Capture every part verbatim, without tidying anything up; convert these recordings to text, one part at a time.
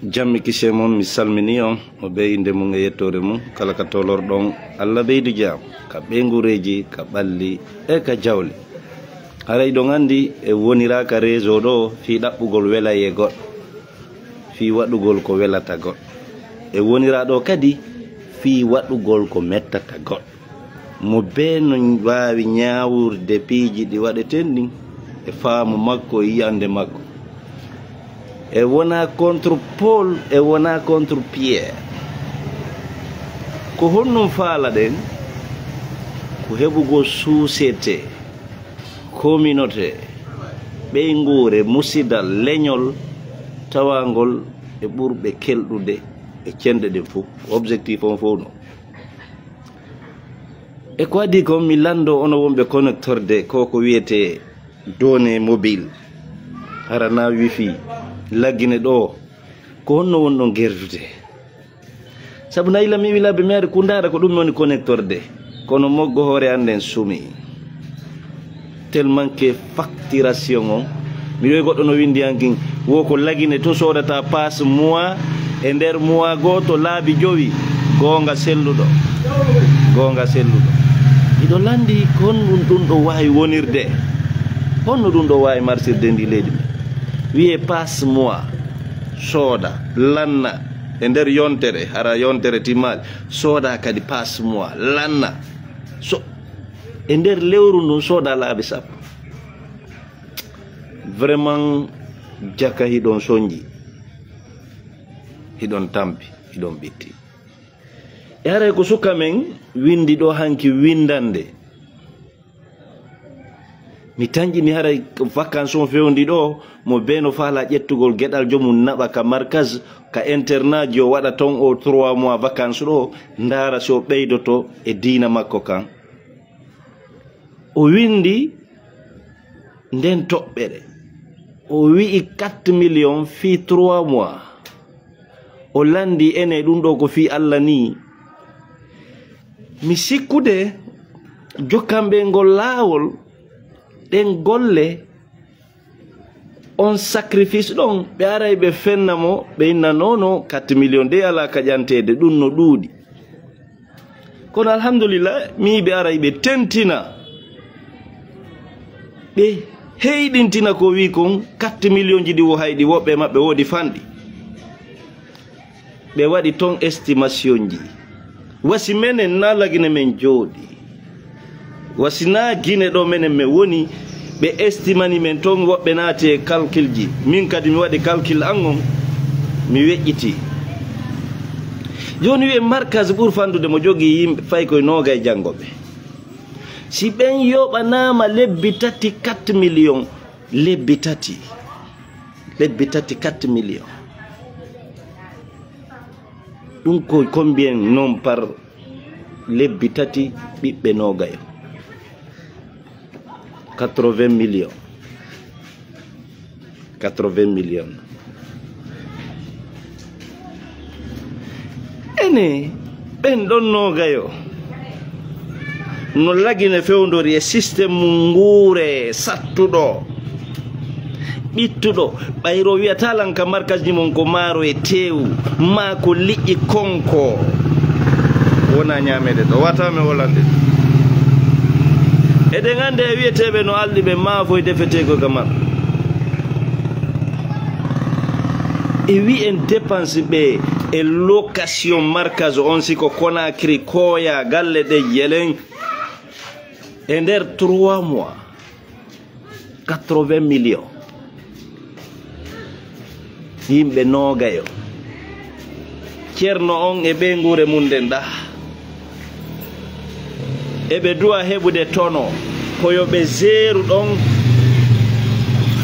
Jammi kise mon, mi salmini on, o ɓe innde mum e yettoore mum, kala ka tolorɗon, Allah ɓeydu jam, ka ɓeynguureeji, ka ɓalli, e ka jawle. Haray ɗon anndi, e wonira ka réseau ɗo, fii ɗaɓɓugol welayee goɗɗo, fii waɗugol ko welata goɗɗo. E wonira ɗo kadi, fii waɗugol ko mettata goɗɗo. Mo bee no waawi ñaawirde piiji ɗi waɗeten ɗin e faamu makko e yi'annde makko. E wona contre Paul, e wona contre Pierre. Ko honɗum faalaɗen? Ko heɓugol société, communauté, ɓeynguure, musidal, leñol, tawangol e ɓurɓe kelɗude e cenɗe ɗen fof. Ko objectif on fof non. E ko adii kon, mi lanndoo onon wonɓe connectorde ko ko wiyetee données mobiles, hara na wifi, laggine ɗo, ko honno wonɗon gerdude? Sabu na yila mi wila ɓe mi ari ku ndaara ko ɗum woni connectorde, kono moggo hoore an nden sumi. Tellement que facturation on, miɗo e goɗɗo no winndi an kin, wo ko lagine to soodata passe mois e nder mois gooto laabi jowi. Goonga selluɗo, goonga selluɗo. Miɗo lanndi ko honɗum ɗum ɗo waawi wonirde, honno ɗum ɗo waawi marsirde ndi leydi men. Wiyee passe mois, sooda, lanna, e nder yontere, hara yontere timmaali, sooda kadi passe mois, lanna. So, e nder lewru ndun sooda laabi sappo. Vraiment, jaka hiɗon sonji, hiɗon tampi, hiɗon ɓitti. E haray ko suka men winndi ɗo hanki winndande. Mi tanƴini haray vacances on fewndi ɗo, mo bee no faala ƴettugol geɗal jomum naɓa ka markaz, ka internat ji o waɗa ton o trois mois vacances ɗo, ndaara si o ɓeydoto e diina makko kan. O winndi nden toɓɓere. O wi'i quatre millions fii trois mois. O lanndi ene ɗum ɗo ko fii Alla nii. Mi sikkude jokkanɓe ngol laawol, ɗen golle, on sacrifice ɗon, ɓe aray ɓe fenna mo, ɓe inna non non, quatre millions de alaa ka ƴanteede, ɗum no ɗuuɗi. Kono alhamdulillah, mi ɓe aray ɓe tentina, ɓe heyɗintina ko wi kon, quatre millions ji ɗi wo hayɗi, woɓɓe maɓɓe woodi fanɗi. Ɓe waɗi ton estimation ji. Wasi menen na Lagine men jooɗi. Wasi na Gine ɗo menen men woni, ɓe estimani men ton, woɓɓe naati e calcul ji. Min kadi mi waɗi calcul an on, mi weƴƴiti. Jooni wi'e markaz ɓur fanɗude mo jogii yimɓe fay koye noogay janngoɓe. Si ɓen yoɓanaama lebbi tati quatre millions, lebbi tati, lebbi tati quatre millions. Ɗum ko combien non par lebbi tati ɓiɓɓe noogayo? Quatre-vingts millions. Quatre-vingts millions. Ene, ɓen ɗon noogayo no Lagine fewndori e système mum nguure sattuɗo, ɓittuɗo, ɓayro wiyata lan ka markasji mon ko maaro e teewu, maa ko liƴƴi konko. Wona ñaameede ɗo, wata mi wolande. Eɗen anndi e wiyeteeɓe no alɗi ɓe maafo e defeteego ka maɓɓe. E wi'en dépense ɓe e location markaz on, si ko Conakry, Koya, galle ɗe jelen. E nder trois mois, quatre-vingts millions. Yimɓe noogayo. Ceerno on e ɓeynguure mum nden ɗa. Eɓe du'a heɓude tono. Ko yo ɓe zeeru ɗon.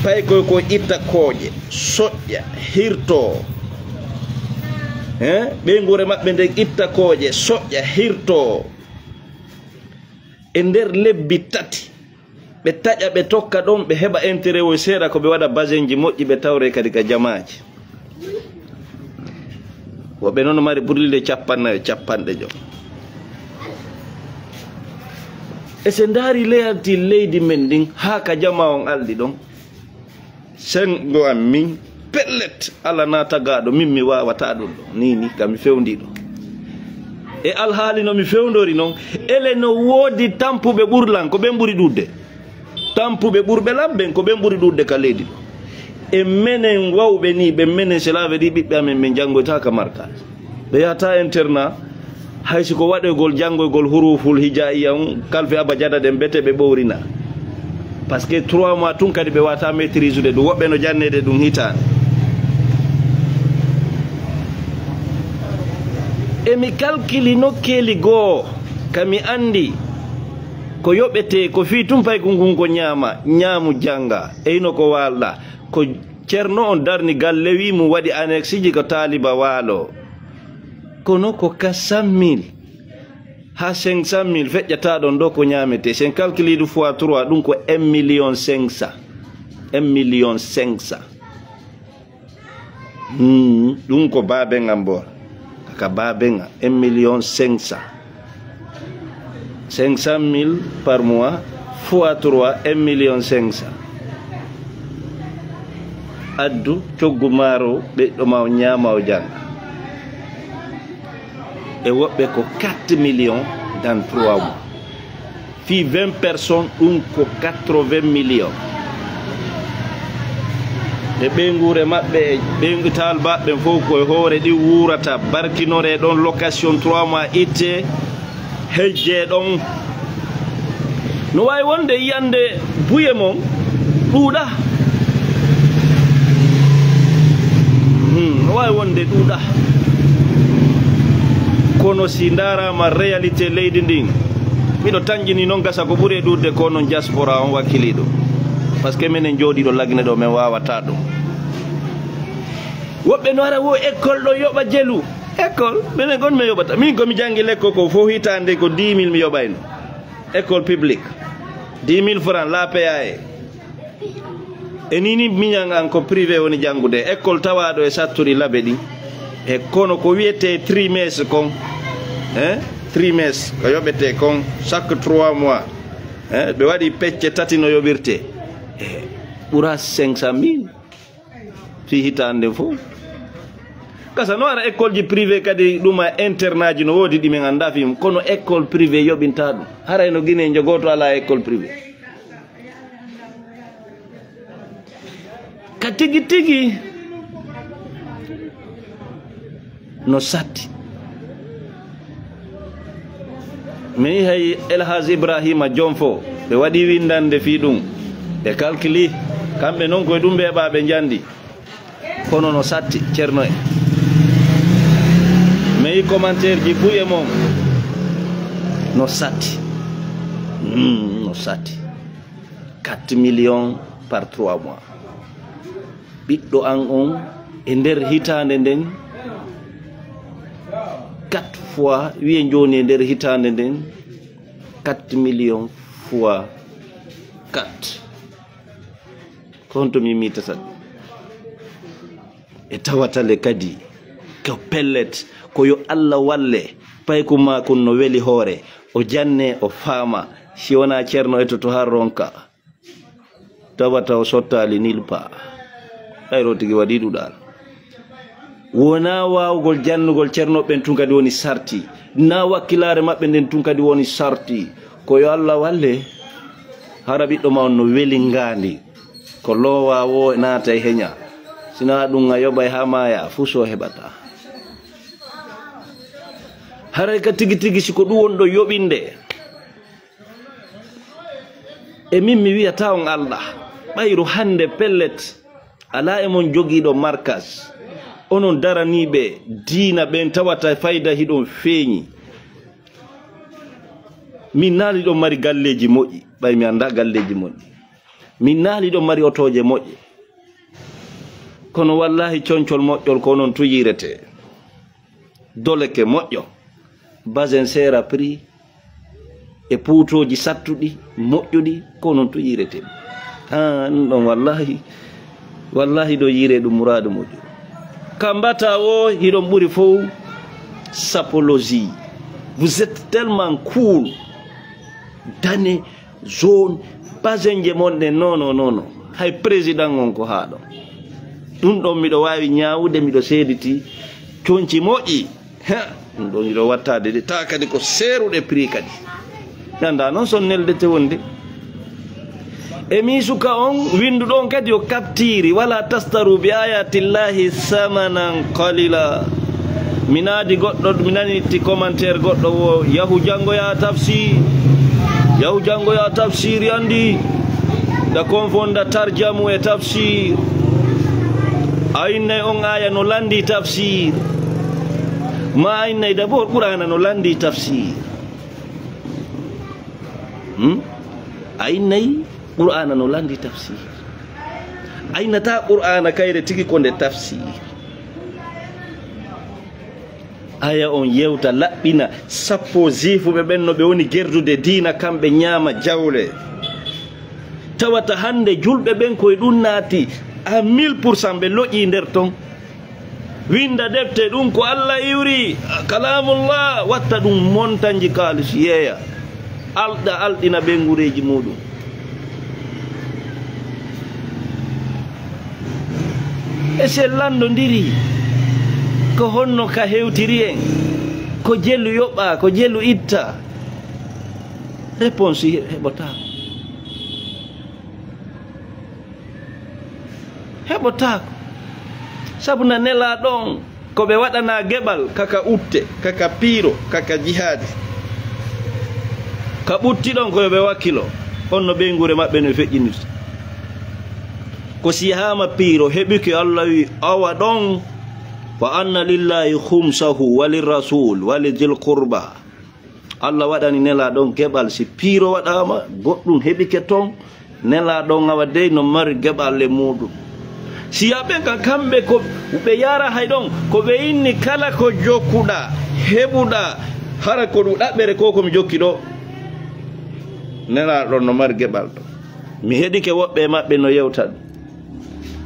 Pay koy ko itta kooƴe, soƴƴa, hirtoo. Hein? Ɓeynguure maɓɓe nden itta kooƴe, soƴƴa, hirtoo. E nder lebbi tati. Ɓe taƴa, ɓe tokka ɗon, ɓe heɓa intérêt o seeɗa, ko ɓe waɗa basenji moƴƴi, ɓe tawre kadi ka jamaaji. Woɓɓe noon mari burlinde capanɗe nayo, capanɗe joy. E se ndaari leydi men ndin, haa ka jamaa on alɗi ɗon, senngo am min, Pellet, Allah na tagaaɗo, min mi waawataa ɗum ɗo. Nii, nii, ka mi fewndii ɗo. E alhaali no mi fewndori non, ele no woodi tampuɓe ɓurlan, ko ɓen ɓuri ɗuuɗde. Tampuɓe ɓurɓe lan ɓen, ko ɓen ɓuri ɗuuɗde ka leydi ɗo. E menen wawɓe nii, ɓe menen, cela veut dire ɓiɓɓe amen, min janngoytaa ka markaji. Ɓe yahataa internat, hay si ko waɗoygol, janngoygol huruful hijaiya on, kalfe abajada ɗen, bete ɓe ɓowrina. Parce que trois mois tun kadi ɓe waawataa maîtriser de ɗum, woɓɓe no janneede ɗum hitaande. E mi kalkili nokkeeli goo, ka mi anndi ko yoɓetee, ko fii tun payku ngun ko ñaama, ñaamu jannga, e hino ko waalɗa. Ko Ceerno on darni galle, wi mum waɗi annexe ji ko taaliba waalo. Kono ko quatre cent mille haa cinq cent mille feƴƴata ɗon ɗo ko ñaametee. Sen calcule ɗum fois trois, ɗum ko un million cinq cent. Un million cinq cent. Hmm, ɗum ko baaben am bor. Ka baaben am, un million cinq cent. Cinq cent mille par mois fois trois, un million cinq cent. Addu coggu maaro, ɓiɗɗo ma o ñaama, o jannga. E woɓɓe ko quatre millions dans trois mois. Fii vingt personnes, ɗum ko quatre-vingts millions. E ɓeynguure maɓɓe, e ɓeyngu taalibe maɓɓe fof, ko e hoore ɗi wuurata, barkinoree ɗon, location trois mois ittee, hejjee ɗon. No waawi wonde yiyannde buye mon ɗuuɗa. Hmm, no waawi wonde ɗuuɗa. Kono si ndaaraama réalité leydi ndin, miɗo tanƴini non, gasa ko ɓuri e ɗuuɗde ko non diaspora on wakkiliiɗo. Parce que minen jooɗiiɗo Lagine ɗo, min waawataa ɗum. Woɓɓe no ara wo école ɗo yoɓa jelu. École, minen gon mi yoɓata. Min ko mi janngi lekko ko fof hitaande ko dix mille mi yoɓayno. École publique. Dix mille francs, la P A E. E nii nii miñan an ko privé woni janngude. École tawaaɗo e satturi labe ɗin. E kono ko wiyetee trimestre kon. Hein? Trimestre, ko yoɓetee kon chaque trois mois. Hein? Ɓe waɗi pecce tati no yoɓirtee. E ɓura cinq cent mille. Fii hitaande nden fof. Gasa no ara école ji privé kadi, ɗum a internat ji no woodi ɗi min anndaa fii mum, kono école privé yoɓinta ɗum. Haray no Guinéen jo gooto alaa école privé. Ka tigi tigi no satti. Mi hay El Hadj Ibrahima Jonfo, ɓe waɗi winndannde fii ɗum. Ɓe kalkili, kamɓe non koye ɗum ɓe ɓa ɓe njanndi. Kono no satti, Ceerno en. Mi yi commentaire ji buy e mon. No satti. Mm, no satti. Quatre millions par trois mois. Ɓiɗɗo an on e nder hitaande nden, quatre fois, wiye jooni e nder hitaande nden, quatre millions fois quatre. Ko honto mi miitata ɗum? E tawatale kadi, ko pellet, ko yo Allah walle, payku makun no weli hoore, o janne, o faama, si wonaa Ceerno etoto haa ronka. Tawata o sottaali nilpa. Hayro tigi waɗi ɗuɗal. Wonaa waawugol jannugol Ceerno ɓen tun kadi woni sarti. Naa wakkilaare maɓɓe nden tun kadi woni sarti. Ko yo Allah walle, hara ɓiɗɗo ma on no weli ngaandi. Ko loowa wo naata e heña. Sinaa ɗum a yoɓay haa maaya, fuu so heɓata. Haray ka tigi tigi si ko ɗum wonɗo yoɓinde. E min mi wiyata on Allah, ɓayru hannde pellet, alaa e mon jogiiɗo markas, onon daraniiɓe diina ɓen tawata fayda hiɗon feeñi. Min naali ɗon mari galleeji moƴƴi, ɓay mi anndaa galleeji moƴƴi. Min naali ɗon mari otooje moƴƴe. Kono wallaahi concol moƴƴol ko onon tun yiiretee. Doleke moƴƴo, basin seera prix, e puutooji sattuɗi, moƴƴuɗi, ko non to yiirete. Ah, ɗum ɗon wallahi, wallahi ɗo yiire ɗum muraadu moƴƴo. Ka mbata wo, hiɗon ɓuri fow sapologie. Vous êtes tellement cool. Dane, zone, basin je mon ɗen, non, non, non, non. Hay président on ko haa ɗon. Ɗum ɗon miɗo waawi ñaawude, miɗo seediti conci moƴƴi. He, ɗum ɗon miɗo wattaade de, taa kadi ko seeruɗe prix kadi. Mi anndaa noon so on neldete wonde. E mi suka on, winnduɗo on kadi o kaptiiri, "Wala tastaru bi ayatillahi samanan qalila." Mi naadi goɗɗo, mi nani itti commentaire goɗɗo wo, "Yahu janngoya tafsir. Yahu janngoya tafsir, anndi. Da konfonda tarjamu e tafsir." A innay on aya no lanndi tafsir. Ma a innay d'abord Qur'ana no lanndi tafsir. Hmm? A innay Qur'ana no lanndi tafsir. A innata Qur'ana kayre tigi ko nde tafsir. Aya on yewta laɓɓina sappo ziifuɓe ɓen no ɓe woni gerdude diina, kamɓe ñaama jawle. Tawata hannde julɓe ɓen koye ɗum naati à mille pour cent, ɓe loƴi nder ton. Winda defte, ɗum ko Allah iwri, kalamullah, watta ɗum montanji kaalis yeeya. Alɗa, alɗina ɓeyngureeji muɗum. E si en lanndondiri, ko honno ka hewtiri en? Ko jelu yoɓa, ko jelu itta? Réponse he-, heɓotaako. Heɓotaako. Sabu na nelaa ɗon ko ɓe waɗanaa geɓal, kaka utte, kaka piiro, kaka jihaadi. Ka ɓutti ɗon ko yo ɓe wakkilo, honno ɓeynguure maɓɓe no feƴƴinirta. Ko si yahaama piiro heɓike, Allah wi, awa ɗon, "Wa anna lillahi khumsahu wa lirrasul wa li dhil qurba." Allah waɗani nelaaɗo on geɓal, si piiro waɗaama, goɗɗum heɓike ton, nelaaɗo on awa dey no mari geɓal e muuɗum. Si yaaɓe kan kamɓe ko ɓe yara hay ɗon, ko ɓe inni kala ko jokkuɗaa, heɓuɗaa, hara ko ɗum ɗaɓɓere ko ko mi jokki ɗo. Nelaaɗo on no mari geɓal ɗo. Mi heɗike woɓɓe e maɓɓe no yewta ɗum.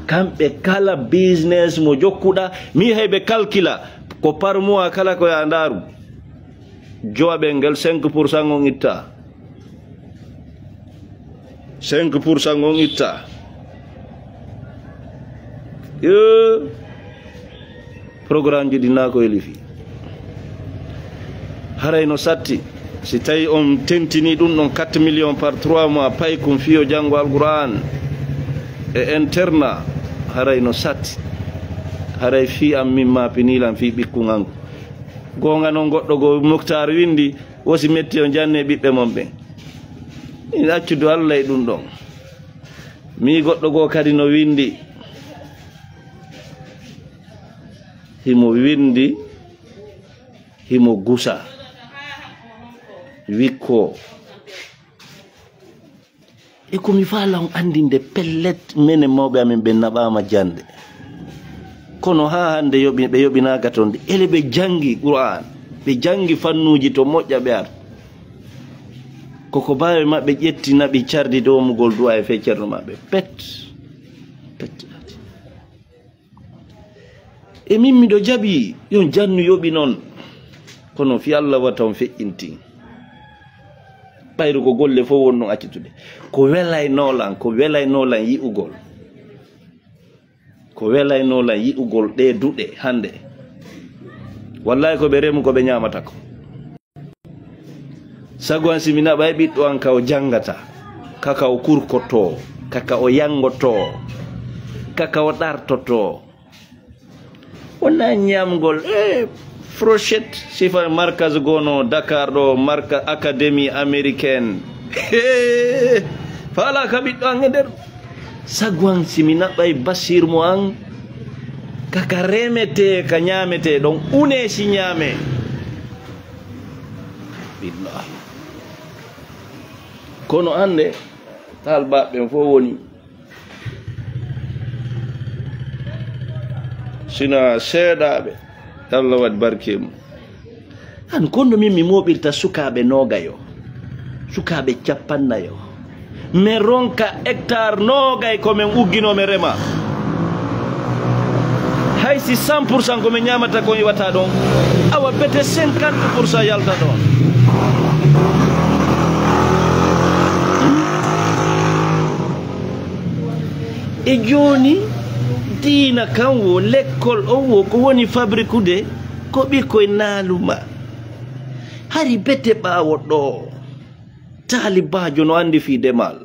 Kamɓe kala business mo jokkuɗaa, mi hay ɓe calcula ko par mois kala ko yaa ndaaru. Jowaɓel ngel cinq pour cent on itta. Cinq pour cent on itta. Yo. Programme ji ɗi naa ko elifi. Haray no satti. Si tawi on tentini ɗum ɗon quatre millions par trois mois, pay kum fiyo janngo Alquran e internat, haray no satti. Haray fii am min ma pinilan fii ɓikkun an. Goonga non goɗɗo goo Muktar windi, wosi metti on janne ɓiɓɓe mon ɓen. Min accudu Allah e ɗum ɗon. Mi goɗɗo goo kadi no windi. Himo windi, himo gusa. Wikkoo. E ko mi faala on anndinde pellet, menen mawɓe amen ɓen naɓaama jannde. Kono haa hannde yoɓi-, ɓe yoɓinaaka ton de. Ele ɓe janngi Qur'aan, ɓe janngi fannuuji to moƴƴa ɓe arti. Ko ko baawe maɓɓe ƴetti naɓi cardi doomugol du'a e fee ceerno maɓɓe. Pet. Pet. E min miɗo jaɓi, yo jannu yoɓi non. Kono fii Allah wata on feƴƴintin. Ɓayru ko golle fof won non accitude. Ko welaynoo lan, ko welaynoo lan yi'ugol. Ko welaynoo lan yi'ugol ɗee duɗe hannde. Wallaahi ko ɓe remu ko ɓe ñaamata ko. Sago an si mi naɓay ɓiɗɗo an ka o janngata, ka ka o kurkotoo, ka ka o yanngotoo, ka ka o ɗartotoo. Wonaa ñaamgol, eh, frochette, sifa markaz gono Dakar ɗo, marka académie américaine. Faalaa ka ɓiɗɗo an e nder. Sago an si mi naɓay basir mo an, ka ka remetee, ka ñaametee ɗon, unee si ñaamee. Billahi. Kono hannde, taalibaaɓe ɓen fof woni sina seeɗaaɓe, Allah waɗi barke mum. An, kono min mi mooɓirta sukaaɓe noogayo, sukaaɓe capannayo. Men ronka hectare noogay ko men ugginoo men rema. Hay si cent pour cent ko men ñaamata kon iwata ɗon, awa bete cinquante pour cent yalta ɗon. E jooni, Diina kan wo, lekkol on wo, ko woni fabrikude, ko ɓikkoy naaluma. Hari bete ɓaawo ɗoo, taalibaajo no anndi fii demal.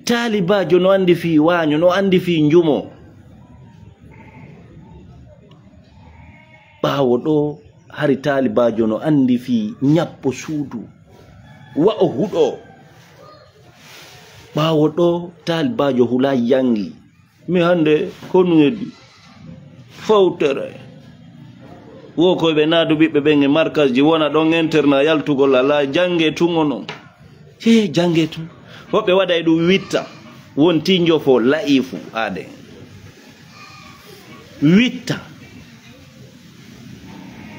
Taalibaajo no anndi fii waaño, no anndi fii njumo. Ɓaawo ɗoo, hari taalibaajo no anndi fii ñappo suudu, wa o huɗo. Ɓaawo ɗoo, taalibaajo hulaa janngi. Mi hannde, ko nu heddi? Fowtere. Wo koy ɓe naadu ɓiɓɓe ɓen e markasji, wona ɗon internat, yaltugol alaa, jannge tun onon. He, jannge tun. Woɓɓe waɗay ɗum witta, wonti njofo la'ifu aden. Witta.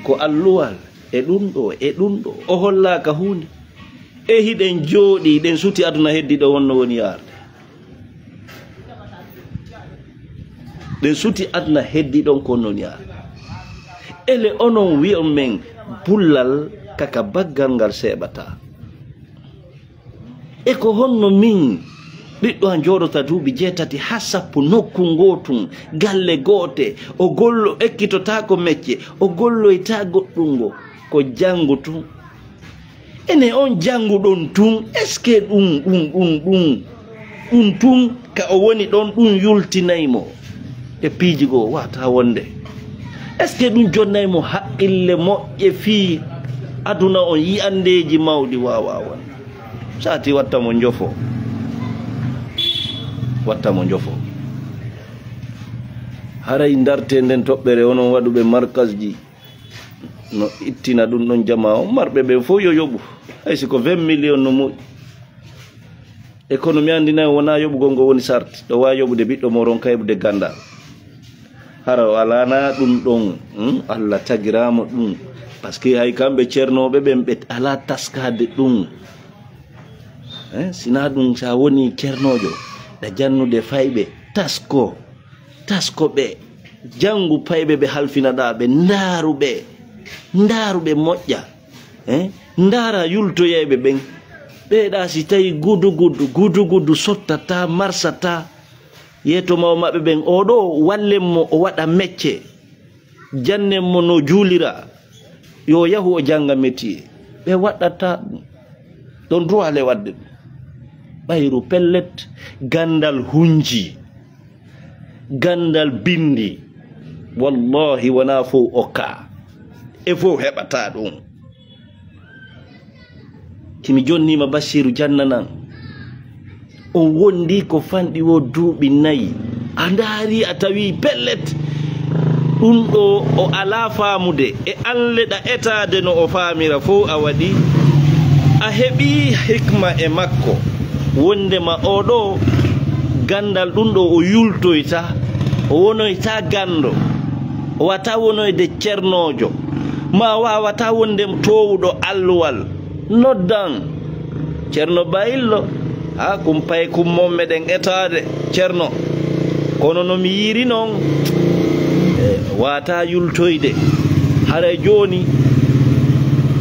Ko alluwal e ɗum ɗo, e ɗum ɗo. O hollaaka huunde. E hiɗen jooɗii, ɗen suti aduna heddi ɗo wonno woni yaarde. Ɗen suti aduna heddi ɗon ko wonno woni yaarde. Ele onon wi'on men bullal kaka baggal ngal seeɓataa. E ko honno min ɓiɗɗo an jooɗota duuɓi jeetati haa sappo nokku ngootun, galle goote, o gollo, ekkitotaako mecce, o golloytaa goɗɗungo, ko janngu tun? Ene on jannguɗon tun, est-ce que ɗum, ɗum, ɗum, ɗum, ɗum tun ka o woni ɗon, ɗum yultinay mo e piiji goo? Wata wonde. Est-ce que ɗum jonnay mo haqqille moƴƴe fii aduna on, yi'andeeji mawɗi? Waawaa wonde. Saati watta mo njofo. Watta mo njofo. Haray ndarte nden toɓɓere onon waɗuɓe markasji. No ittina ɗum ɗon jamaa on, marɓe ɓen fof yo yoɓu. Hay si ko vingt millions no moƴƴi. Économie anndi nayi wonaa yoɓugol ngo woni sarti. Ɗo waawi yoɓude ɓiɗɗo mo ronka heɓude ganndal. Hara o alaana ɗum ɗon, hmm? Allah tagiraama ɗum. Parce que hay kamɓe ceernooɓe ɓen ɓe alaa taskaade ɗum. Eh, sinaa ɗum, so a wonii ceernoojo, ɗa jannude fayɓe, tasko. Tasko ɓe, janngu payɓe ɓe halfinaɗaa ɓe, ndaaru ɓe, ndaaru ɓe moƴƴa. Eh? Ndaara yultoyayɓe ɓen. Ɓeeɗaa si tawi gudu gudu, gudu gudu sottataa, marsataa. Yeeto maw maɓɓe ɓen, oo ɗoo, wallen mo o waɗa mecce. Jannen mo no juulira. Yo yahu o jannga métier. Ɓe waɗataa ɗum. Ɗon droit le waɗde ɗum. Ɓayru pellet, ganndal hunji. Ganndal binndi, wallahi, wonaa fow okkaa. E fow heɓataa ɗum. Himi jonniima Basiiru Jannanan. O wondi ko fanɗi wo duuɓi nayi. A ndaari, a tawi pellet. Ɗum ɗo o alaa faamude. E an le ɗa etaade no o faamira fow a waɗi. A heɓii hikma e makko. Wondema oo ɗoo ganndal ɗum ɗo o yultoyta, o wonoyta ganndo, o wata wonoyde ceernoojo, ma wawata wonde toowuɗo alluwal. Noddan Ceerno Bayillo, haa kumpay kummon meɗen etaade, Ceerno. Kono no mi yiiri non, e, wata yultoyde. Haray jooni,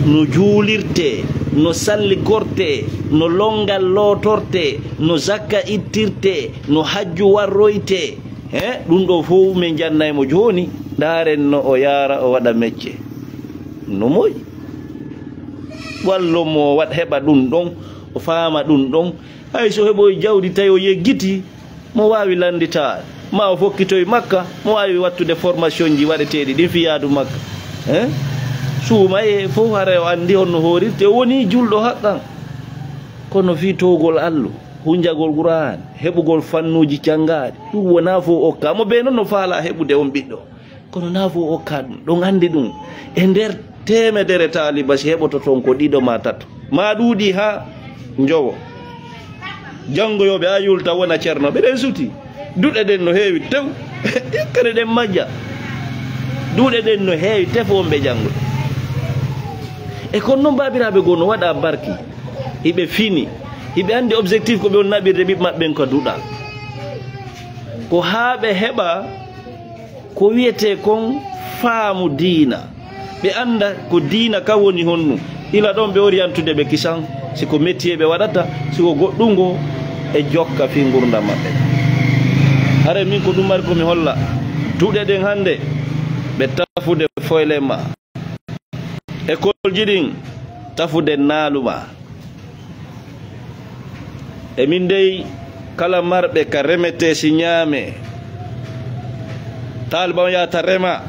no juulirtee, no salligortee, no lonngal lootortee, no zakka ittirtee, no hajju warroytee, he, ɗum ɗo fow min jannay mo jooni. Ndaaren no o yaara, o waɗa mecce. No moƴƴi. Wallo mo o waɗ-, heɓa ɗum ɗon, o faama ɗum ɗon. Hay so heɓoy jawdi tawi o yeggitii, mo waawi lannditaade, ma o fokkitoy Makka, mo waawi wattude formation ji waɗeteeɗi ɗin fii yaadu Makka. He? Suumayee fow haray o anndi honno hoorirtee, o wonii julɗo haqqan. Kono fii towgol Allu, hunjagol Qur'aan, heɓugol fannuuji canngaaɗi, ɗum wonaa fow okkaa mo. Bee non no faalaa heɓude on ɓiɗɗo. Kono naa fow okkaa ɗum, ɗon anndi ɗum. E nder teemedere taaliba, si heɓoto toon ko ɗiɗo maa tato, maa ɗuuɗi haa njowo. Janngoyooɓe a yulta wona ceerno, ɓe ɗen suti. Duɗe ɗen no heewi tew. Kadi ɗen majja. Duɗe ɗen no heewi tew wonɓe janngude. E kono noon, baabiraaɓe goo no waɗa barki. Hiɓe fini. Hiɓe anndi objectif ko ɓe on naɓirde ɓiɓɓe maɓɓe ɓen ko duɗal. Ko haa ɓe heɓa ko wiyetee kon faamu diina. Ɓe annda ko diina ka woni honɗum. Ila ɗon ɓe orientude ɓe kisan, si ko métier ɓe waɗata, si ko goɗɗungo, e jokka fii ngurndan maɓɓe. Haray min ko ɗum mari ko mi holla. Duɗe ɗen hannde, ɓe tafude foyle ma. École ji ɗin, tafude naalu ma. E min dey, kala marɓe ka remetee si ñaamee. Taaliban yahata rema,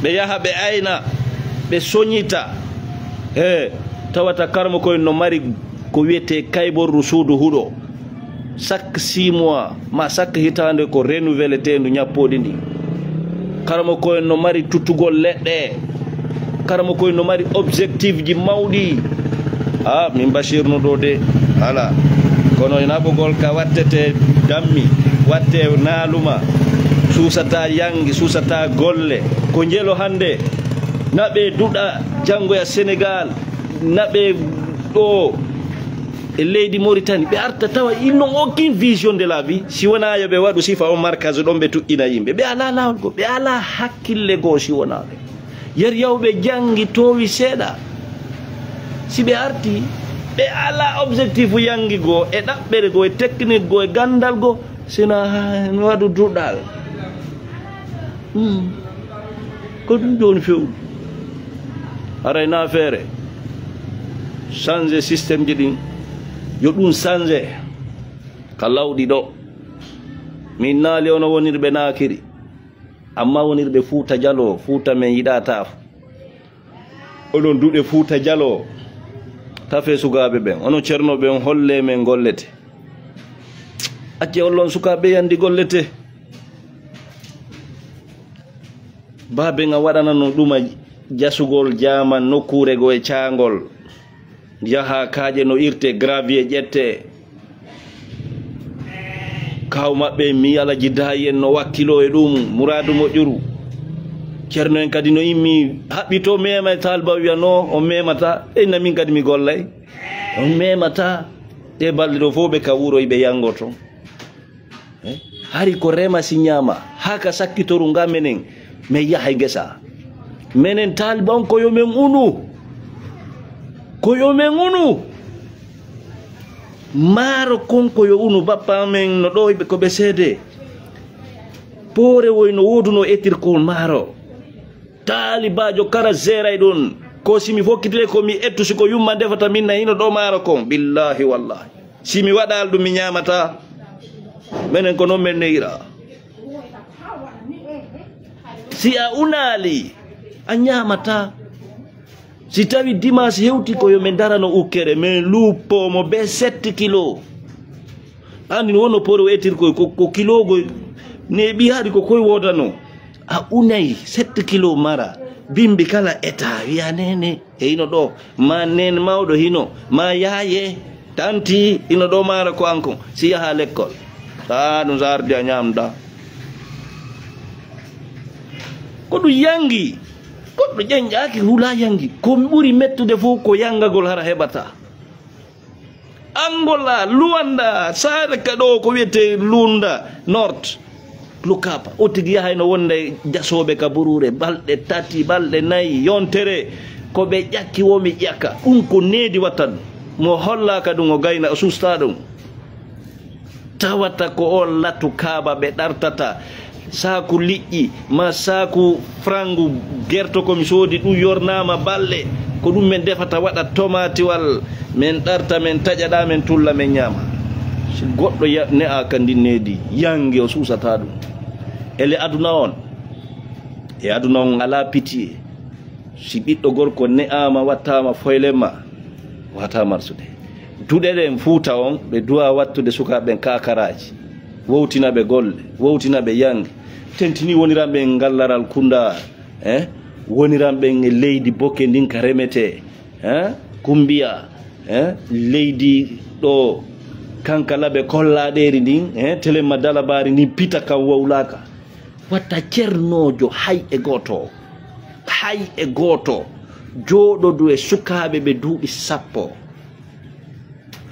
ɓe yaha ɓe ayna, ɓe soñita. He, tawata karamoko en no mari ko wiyetee kayborru suudu huɗo. Chaque six mois, ma chaque hitaande ko renouveleteendu ñappooɗi ndi. Karamoko en no mari tuttugol leɗɗe. Karamoko en no mari objectif ji mawɗi. Ah, min Bachir no ɗo de. Ala. Kono e naɓugol ka wattete dammi, watte naaluma, suusata yangi, suusata golle. Ko njelo hannde, naɓe duɗa janngoya Sénégal, naɓe ɗo e leydi Mauritanie. Ɓe arta tawa, ils n'ont aucune vision de la vie. Si wonaa yo ɓe waɗu sifa on markaz ɗon ɓe tuƴƴina yimɓe. Ɓe alaa laawol goo, ɓe alaa hakkille goo si wonaa ɓe. Yer yawɓe janngi toowi seeɗa. Si ɓe arti, ɓe alaa objectif yangi goo, e ɗaɓɓere goo, e technique goo, e ganndal goo, sina mi waɗu duɗal. Hmm. Ko ɗum jooni few. Haray na feere. Changer système ji ɗin. Yo ɗum changer. Ka lawɗi ɗo. Min naali ono wonirɓe naakiri. Amma wonirɓe Fuuta Jaloo, Fuuta men yiɗaa taaf. Oɗon duɗe Fuuta Jaloo. Tafe sukaaɓe ɓen. Ono Cerno ɓen holle men gollete. Acce ollon sukaaɓe yandi gollete. Baabe nga waɗanano ɗuma jasugol jaaman nokkuure goo e caangol. Yaha kaaƴe no irte, gravier ƴette. Kaaw maɓɓe mi Alaji Daayi en no wakkiloo e ɗum, muraadu moƴƴuru. Ceerno en kadi no immi haɓɓitoo mema e taaliba wiya no, on memata, inna min kadi mi gollay. On memata, ɗe balɗe ɗo fof ɓe ka wuro ɓe yango toon. Eh? Hari ko rema si ñaama, haa ka sakkitoru nga menen, men yahay ngesa. Menen taaliba on ko yo men unu. Ko yo men unu. Maaro kon ko yo unu, bappa men no ɗo, ko ɓe seede. Poore woy no wooduno etirkol maaro. Taalibaajo kara zeeray ɗon. Ko si mi fokkitile ko mi ettu, si ko yumma defata min na hino ɗo maaro kon. Billahi wallahi. Si mi waɗal ɗum mi ñaamata. Menen ko non men neyira. Si a unaali, a ñaamata. Si tawi dimanche hewti ko yo men darano ukkere, men luuppo mo be sept kilo. Andi no wonno poore o etir koy ko, ko kilo goy. Ne ɓi haɗi ko koy woodano. A unay sept kilo mara. Bimbi kala eta wiya nene. E hino ɗo. Ma nen mawɗo hino. Ma yaaye. Tanti hino ɗo maaro ko an kon. Si yaha lekkol. Sa ɗum sa ardi a ñamda. Ko ɗum yangi. Goɗɗo ƴenƴaaki hula yangi. Ko ɓuri mettude fof ko yangagol hara heɓata. Angola, Luanda, saare ka ɗo ko wiyetee Lunda North. Lukapa, o tigi yahayno wonde jasooɓe ka buruure, balɗe tati, balɗe nayi, yontere. Ko ɓe ƴakki wo mi ƴakka. Ɗum ko needi watta ɗum. Mo hollaaka ɗum o gayna, o susta ɗum. Tawata ko on latu kaaba ɓe ɗartata. Saaku liƴƴi, ma saaku frangu gerto ko mi soodi, ɗum yornaama balɗe. Ko ɗum men defata, waɗa tomaatiwal, men ɗarta, men taƴaɗa, men tulla, men ñaama. Si goɗɗo ya-, ne'a ka ndin needi, yangi o suusata ɗum. Ele aduna on, e aduna on alaa pitiye. Si ɓiɗɗo gorko ne'aama, wattaama foylen ma, wata marsude. Duɗe ɗen Fuuta on, ɓe duwa wattude sukaaɓe ɓen kakaraaji, wowtina ɓe golle, wowtina ɓe yange. Tentini woniran ɓen ngallaral Kunda, eh? Woniran ɓen e leydi boke ndin ka remetee, eh? Kumbiya, eh? Leydi ɗo kankala ɓe kollaɗeeri ndin, eh? Telemma dalabaari ndin pita kan wowlaaka. Watta cernoojo hay e gooto, hay e gooto jooɗodu e sukaaɓe ɓe duuɓi sappo.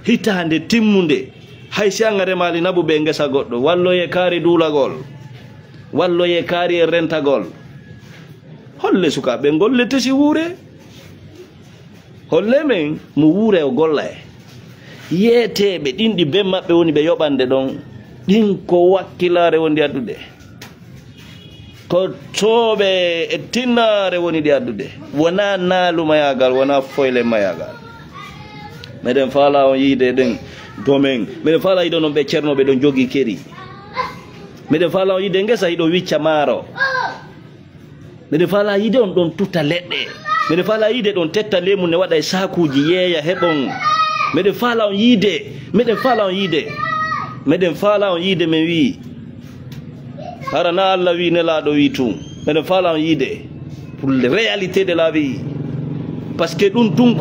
Hitaande timmunde, hay si an a remaali naɓu ɓe ngesa goɗɗo, walloye kaari duulagol, walloye kaari e rentagol. Holle sukaaɓe golle tesi wuure. Holle men mo wuure o golla e yeeteeɓe ɗin ɗi ben maɓɓe woni ɓe yoɓande ɗon. Ɗin ko wakkilaare woni addude. Ko tooɓe e tinnaare woni ɗi addude. Wonaa naalu mayaagal, wonaa foyle mayaagal. Meɗen faalaa on yiide ɗen domaine. Meɗen faalaa yiide on ɓe ceernooɓe ɗon jogii keri. Meɗen faalaa on yiide ngesa hiɗo wicca maaro. Meɗen faalaa yiide on ɗon tutta leɗɗe. Meɗen faalaa yiide ɗon tetta leemu ne waɗa e saakuuji yeeya heɓon. Meɗen faalaa on yiide. Meɗen faalaa on yiide. Meɗen faalaa on yiide, men wii. Hara na Alla wii, nelaaɗo wii tun. Meɗen faalaa on yiide. Pour les réalités de la vie. Parce que ɗun tun,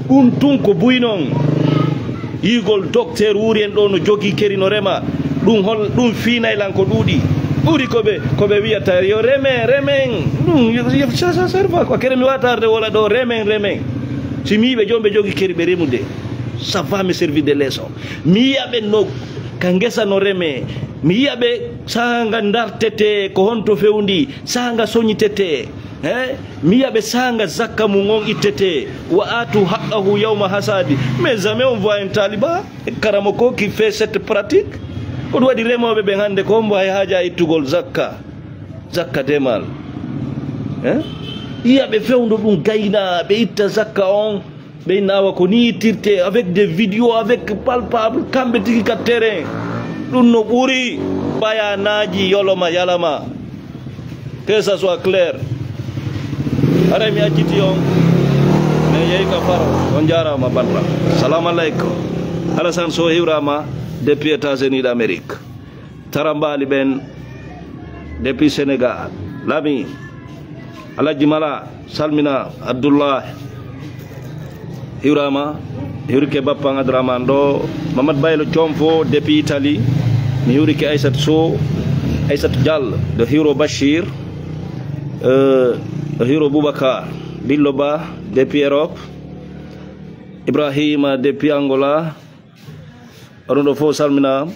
ɗun tun ko buy non. Yiigol docteur wuuri en ɗo no jogii keri no rema. Ɗun hol, ɗun fiinay lan ko ɗuuɗi. Ɓuri ko ɓe, ko ɓe wiyata yo remen, remen. Ɗun, yo, yo, ça, ça sert pas quoi. Kere mi watarde wala ɗo remen, remen. Si mi yiɓe joomɓe jogii keri ɓe remude. Ça va me servir de leçon. Mi yiya ɓe no ka ngesa no reme. Mi yiya ɓe saanga ndartete ko honto fewndi, saanga soñitete. He? Mi yiya ɓe saanga zakka mum on ittete. Wa aatu haqqahu yawma hasadi. Mais jamais on voit un taliban, karamoko qui fait cette pratique. Ko ɗum waɗi remooɓe ɓen hannde ko hombo hay haaja ittugol zakka, zakka demal. He? Yiya ɓe fewndo ɗum gayna, ɓe itta zakka on. Ɓe inna awa ko ni ittirte avec des vidéos, avec palpable, kamɓe tigi ka terrain. Ɗum no ɓuri bayanaaji yoloma yalama. Que ça soit clair. Haray mi acciti on. Mi yehi ka faro. On jaaraama banra. Salamu aleykum. Alassane Sow hiwraama depuis États-Unis d'Amérique. Tarambaali ɓen depuis Sénégal. Lami, Alhaji Mala, salmina. Abdoulaye, hiwraama, hiwrike bappan Adraman ɗo. Mamad Baylo Comfo depuis Italie. Mi hiwrike Aissat Sow, Aissat Diallo, ɗo hiwro Bachir, eh, ɗo hiwro Boubacar, Billo Ba depuis Europe. Ibrahima depuis Angola. Oɗon ɗo fof salminaama.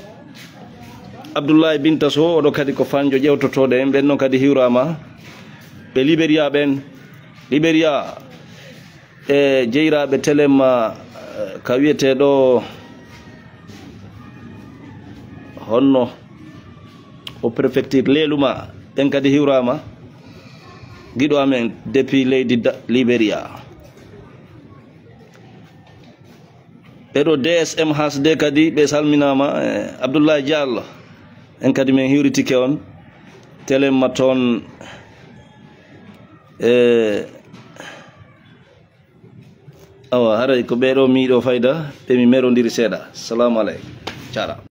Abdoulaye Binta Sow, oɗo kadi ko Fanjo ƴewtotooɗo en, ɓen noon kadi hiwraama. Ɓe Liberia ɓen, Liberia e jeyraaɓe Telema, eh, ka wiyeteeɗo honno o préfecture Leluma, ɓen kadi hiwraama. Giɗo amen depuis leydi Da-, Liberia. Ɓeɗo D S M H D kadi ɓe salminaama, eh, Abdoulaye Diallo. En kadi men hiwritike on. Telema toon, eh, awa, haray ko ɓeɗo miiɗo fayda, ɓe mi merondiri seeɗa. Salamu aleykum. Cara.